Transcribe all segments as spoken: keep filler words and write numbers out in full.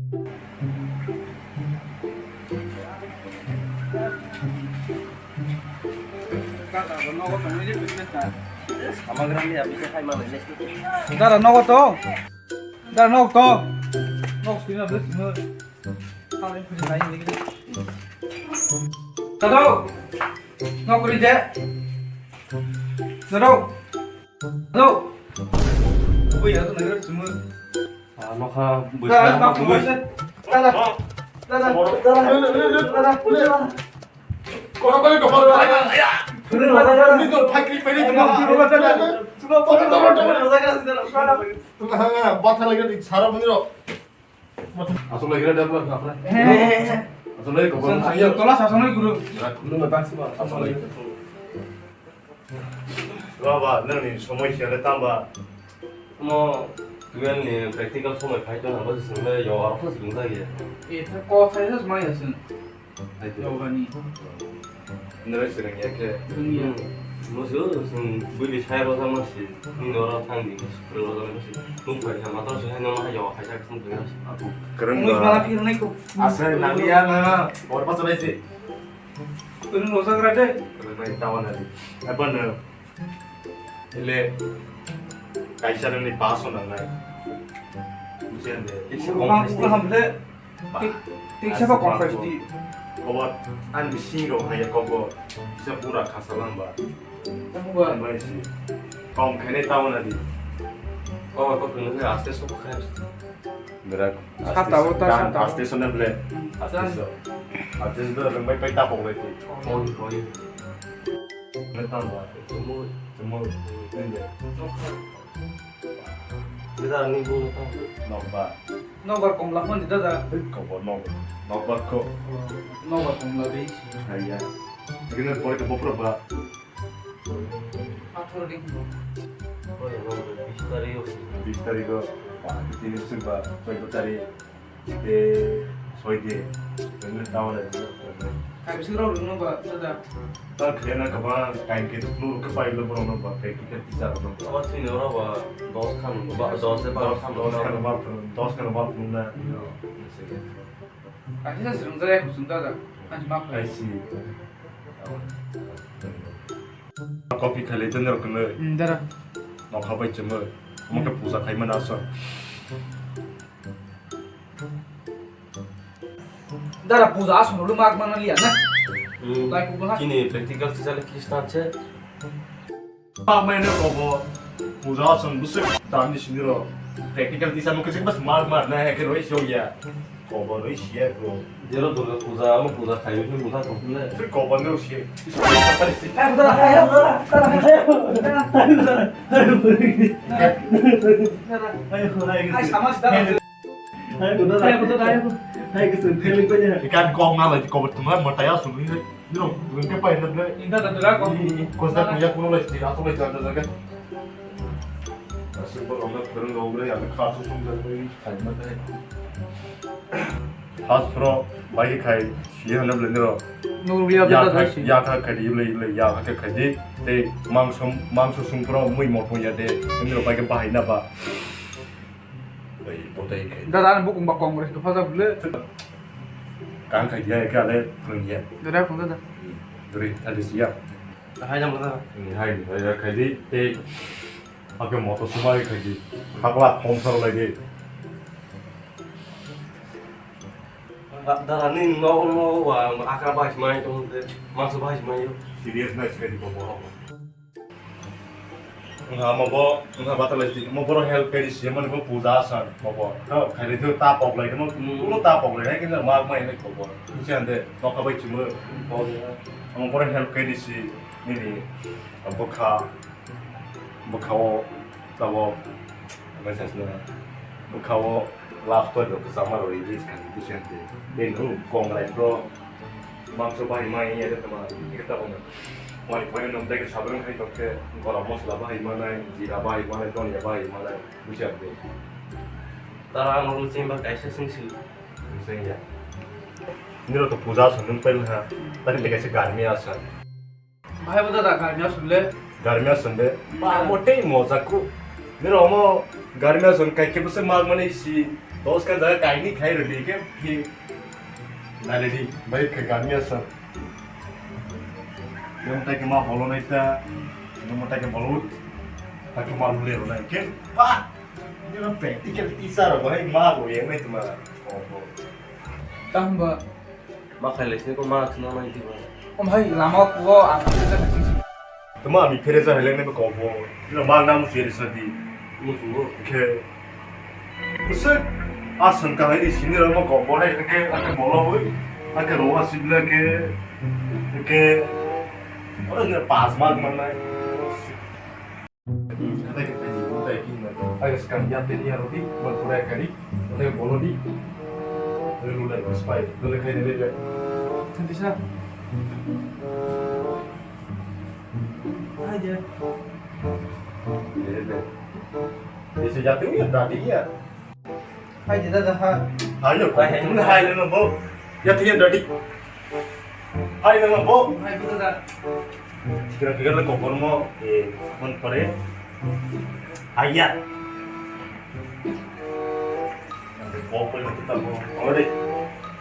Dara nogo to. Dara nogo to. Nogo sini na bes sini. Dado. Nokri je. Dado. Dado. Ui, ya to nagara sumur. Ah, nokha. Dara, bwsa, bwsa. Dara. Dara. Dara. Dara. Kora balik kepala. Ini tuh, pakai ini tuh. Batal lagi di sarap ini loh. Asal lagi ada apa? Asal lagi kepala saya. Tola sasana guru. Asal lagi. Baba, nini somoi siya le tamba. Mo twelve ni practical somoi phai tong, abo se swngle yo, aro kho se lung jagya. E, ta ko khai sa mai asin. Hai to. Yo gani. Nere se rengya khe. Rengya. Mo se o sung bui di sai ro sa ma si. Ni no ro thang di. Ro ro ma si. Nung phai kha ma to se hai no ma yo khai sa sung phai. Kereng. Mo ba. Bala phir nai ko. Asa nang ya na. Or pa chalai se. Kereng ro sa gra de. Kereng nai ta wa na di. Apa na? Ele kaisa nangni baso nangnai. Bujiya de. Kaisa bang buka hamle. Ba. Kaisa ba kong kaisa di. Kobo ani bising rok haya kobo. Kisa bura khasa lang ba. Tamo ba. Ang bai si. Kong khainai tamo na di. Kobo ko kunu aste sok khai. Berak. Sata o ta sata o. Aste sone ble. Aste so. Aste so rengbai pai ta pok lai ti. Oi, oi. Nge tang ba. Chumui. Chumui. Nge. Bida ni bu tang. Nokbar. Nokbar komla hon dida da. Hit ko bo nok. Nokbar ko. Nokbar komla be. Haiya. Gina pore ko bopro ba. Atharo din. Oi, no, bis tarikh o. Bis tarikh o. Ba, tini sing ba, soi ko tari. De, soi de. Ini tahu lah. Tapi sih rau dulu ba, sudah. Tak kena kaba, kain ke tu ke pai lo bono ba, kain ke tu bisa lo. Apa sih ni orang ba, dos kan, ba, dos de ba, dos kan, dos kan ba, dos kan ba, na. Kasi sa sirung sa ya kusung ta da. Anji map. I see. Copy khailai tei norok kwnwi. Hmm, dara. Nokha bai chumui. Omo khe puja khaimani aswk. Dara puja aswk rwma mak mana liya na. Hmm. Lai kubun ha. Chini practical teacher le Christian se. Mak mai no kobo. Puja aswk bwswk tamni sini ro. Practical teacher no kisi bas mar mar na he khe roi sio ya. Kobo roi sia ko. Jero Durga puja, amo puja khayo khe puja ko le. Sir kobo no sia. Ai sama sida. Ikan kong na lagi kobo tengah mau tayar sungguh. Bro, bro, ke pai na, bro? Inta ta dula ko. Kos da kuya kuno lai sti, ato lai jaga jaga. Asik bro, ona kurang lo, bro, ya kha su sung jaga, bro, khai ma tai. Has bro, bai khai, si hana bro, bro. Nuru ya beta khai, ya kha khai di, bro, bro, ya kha khai di. Te mangso, mangso sung bro, mui mo ya de, bro, bai ke bahai na ba. Bai, botai khai. Dada, ani bukung ba Congress dopha jak bwle. Kang khai dia ke ale phung ya. Dada, phung dada. Duri, tadi siap. Hai jam dada. Hai, hai, khai di, te. Ake moto sumai khai di. Khakla phom sar lai di. Dada, ni no, no, wa, aka bai mai to de. Masa bai mai yo. Serious na khai di bobo. Wngkha omo bo, wngkha batalai si, omo borok help khe risi, mani bo puja asan, omo bo. No, khairi thwiyo ta pok lai, omo kulo ta pok lai, hai khe ma, ma, hinwi kok bo. Bisi hande, nokha bai chumui. Omo borok help khe risi, nini, bwkha, bwkha o, tabok, message no, bwkha o, Love story rok kwchangma rok release kha ni bisi hwnkhe. Tei nwng kongrai bro mangso bahai mai ya de tama ika ta bono. Moi moi nwng tei sabang khai tok khe gorom masala bahai manai, jira bahai manai, donya bahai manai bisi hwnkhe. Tara ang rung chimba kaisa singsi. Sing ya. Niro to puja sa nwng pai ha. Tari le kaisa garmi asa. Bahai bo dada garmi aswk le. Garmi aswk de. Ba, mo tei moja ku. Niro mo garmi aswk kai khe bwswk mak mani si. Dos ka jaga kaini khai rwdi ke phi. Naledi bai ke gami asa. Yang tai ke ma bolo nai ta. Yang tai ke bolo. Ta ke ma lule ro nai ke. Pa. Ni ro practical teacher ro bai ma bo yang nai tuma. Oh, oh. Tang ba. Ma khai lai sini ko ma khna nai di ba. Om hai lama ko ang. Tuma ami phere ja heleng ne ko bo. Ina bang nam seri sadi. Musu. Ke. Usik. Asan ka hai sini ro ma ko bo hai ke ake bolo hoi. Ake ro asibla ke. Ke. Ora ne pas mark man nai. Kata ke tadi, kata ke ingat. Ayo sekarang ya tadi ya roti, buat pura kari. Kata ke bolo di. Lalu mulai spy. Lalu kayak ini deh. Nanti sa. Aja. Bisa jatuh ya tadi ya. Hai, dada, ha. Ayo, hai, hai, hai, hai, hai, bo. Ya, tiyan dadi. Hai, hai, bo. Hai, dada. Kira-kira le kokor mo, eh, mon pore. Ayat. Kokor mo kita mo. Ore.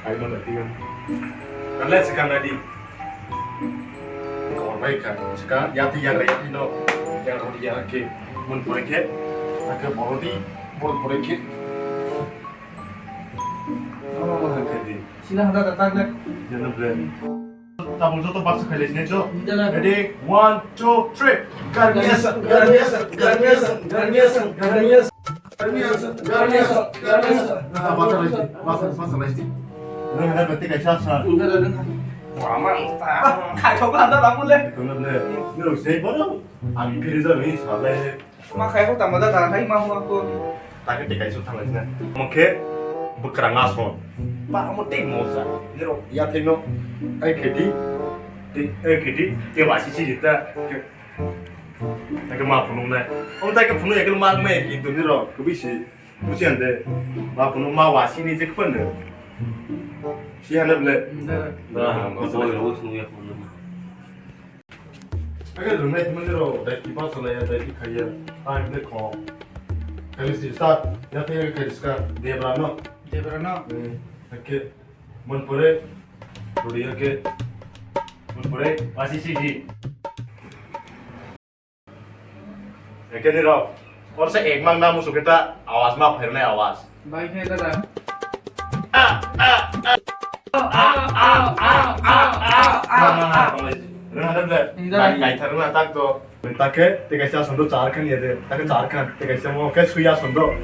Hai, mo dadi. Kale sekarang dadi. Kor bai kha, ska, yati yagra yati no, yagra hori ya ke, mun pore khe, ake borodi, bol pore khe. Oh, hake di. Sila hada da tag le. Jana ble. Tabul joto baksa khaile sini jo. Jana. Ready, one, two, three. Garmi asan, garmi asan, garmi asan, garmi asan, garmi asan. Garmi asan, garmi asan, garmi asan. Ah, basa laisti, basa, basa laisti. Nang hana berarti kaisa asan. Enggak ada, enggak. Wah, mantap. Khai kok ada tamu le. Itu na le. Ni rok sei bono. Ami phiri ja ni salai. Ma khai kok tamu da ta khai ma hua ko. Take te kaisa thalai na. Mokhe bekrang ason. Pa mo te mo sa. Ni rok ya te no. Ai khedi. Te ai khedi. Te wasi si jita. Ake ma phunuk nai. Omo tai ke phunuk ya ke ma me ki duni ro. Kubi si. Busi ande. Ma phunuk ma wasi ni je khon ne. Si hana ble. Ba, ba, ba, ba, ba. Ake lungnai tuma ro dai ki ba sala ya dai ki khaya. Ai de kho. Kali si sa ya te ya kali ska de bra no. De bra no. Eh, ake. Mon pore. Rodi ake. Mon pore. Wasi si ji. Ekeni rok. Orsa ekmang na musu kita awas ma phairnai awas. Bai khe dada. Rwna dada. Enjoy. Kai, kai tharwna tak to. Take te kaisa sondo char khan yede. Take char khan. Te kaisa mo ke suya sondo.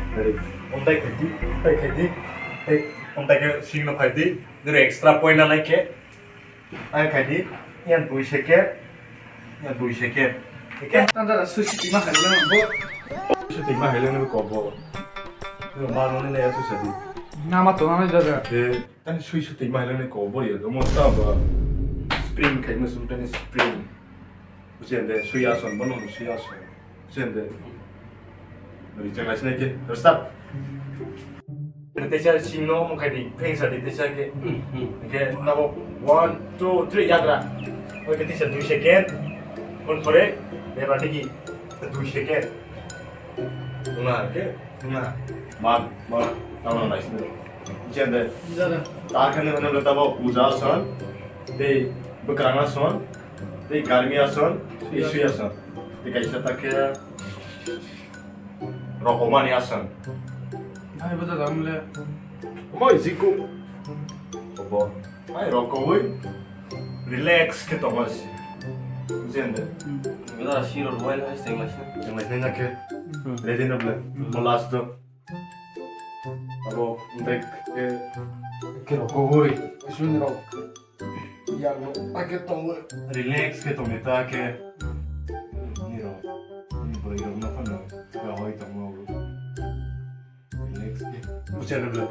Om tai khaidi. Tai khaidi. Om tai ke sing no khaidi. Nire extra point na nai ke. Ai khaidi, yan dui second, yan dui second. Oke? Tanda da sushi tima hai lang bo. Sushi tima hai lang ko bo. Yo ma no ne ya sushi di. Nama to nama jaga. Ke tan sushi tima hai lang ko bo yo. Mo ta ba. Spring kai mo sum tan spring. Usian de suya son bono suya son. Sende. Beri ceng lai sinai ke. Terus start. Teisa sing no mo khai di, pheng sa di teisa ke. Ke tabo one, two, three yagra. Oke teisa dui second. Kon pore, beba digi dui second. Tuna ke, tuna. Man, man, tabo lai sinai. Sende. Jara. Tar khane khane tabo uja son. Dei bekrang son. Tei garmi ason, tei sui ason. Tei kaisa ta khe rokomani ason. Hai bo jaga mle. Moi jiku. Obo. Hai rokowi. Relax khe tongma si. Bujende. Gada siro rwai na seng lai seng. Seng lai seng na khe. Ready na ble. Mo last to. Abo, ntek, eh, ke rokogoi, isun rok. Yago, ake tongo. Relax ke tongo ta ke. Ni ro. Ni bro yo no kono. Ya hoi tongo. Relax ke. Mucha le bro.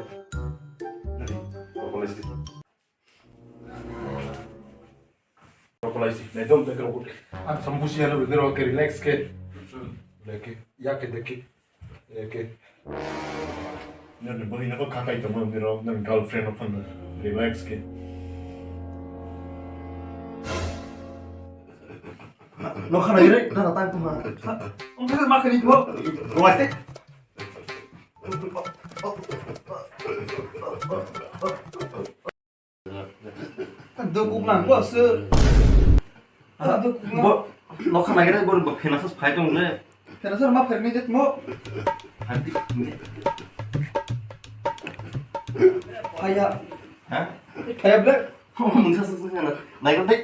Nari. Rokolaisi. Rokolaisi. Naidom te rokol. Ang sambusi ya le bro ke relax ke. Leke. Ya ke deke. Oke. Nang ni bahai nang khakai tongma nirok nang girlfriend rok phano relax ke. Lo khana ire na tang tuma. Ong khana ma khani ko. Ruas te. Dukuk nang bo se. Dukuk nang. Bo nokha nagere bo bo phena sa phai tong le. Phena sa ma pherni jet mo. Hadi. Phaya. Ha? Phaya ble. Mungsa sa sa na. Nai ko dai.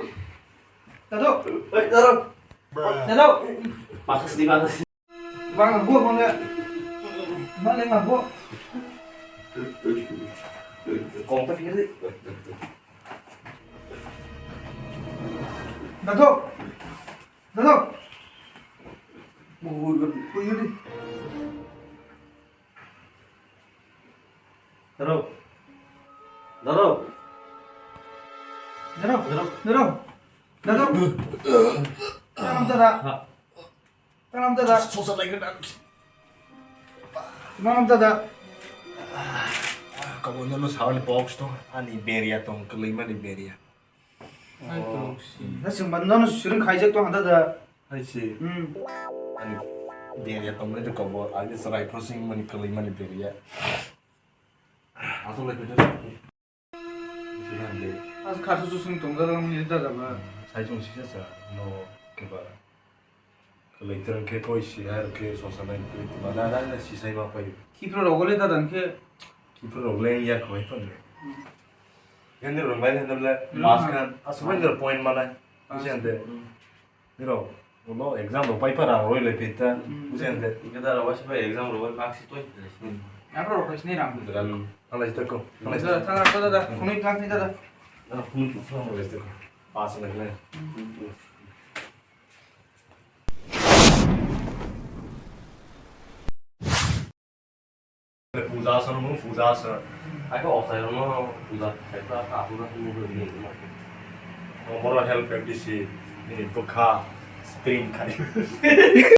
Dado. Oi, dado. Dado. Bakas di bakas. Bang, bang, bang, ya. Bang, bang, bang. Kompak kiri. Dato. Dato. Buyur, buyur. Dato. Dato. Dato. Dato. Dato. Dato. Dato. Dato. Salam dada. Sosa lagi dan. Salam dada. Kabo nono sawani box to ani beria tong kelima ni beria. Hai to si. Na sing ban nono siring khaijak to handa da. Hai si. Hmm. Ani beria tong le kabo agi serai processing mani kelima ni beria. Asal lagi tu. As kharsa susung tongjalang ni dada ba. Sai chung sisa sa no keba. Kalai terang ke koi si har ke sosa nai koi ma da da si sai ma koi. Kipra rogole dada ke. Kipra rogole ya koi pa ne. Yan de rong lai han de le mas kan. As bai de point mana. Buji ande. Nirok, ulo exam rok pai para roi le pita, buji ande. Gada rok bai exam rok bai marks toi. Abo rok bai sini ram. Dran, thalai tako, thalai tako. Dada, dada, dada, khunui class ni dada. Dada, khunui class ni dada. Pass na le. Puja asar mo puja asar. Ako osai no puja, ako puja mo ni. Moral health practice ni bukha spring khai.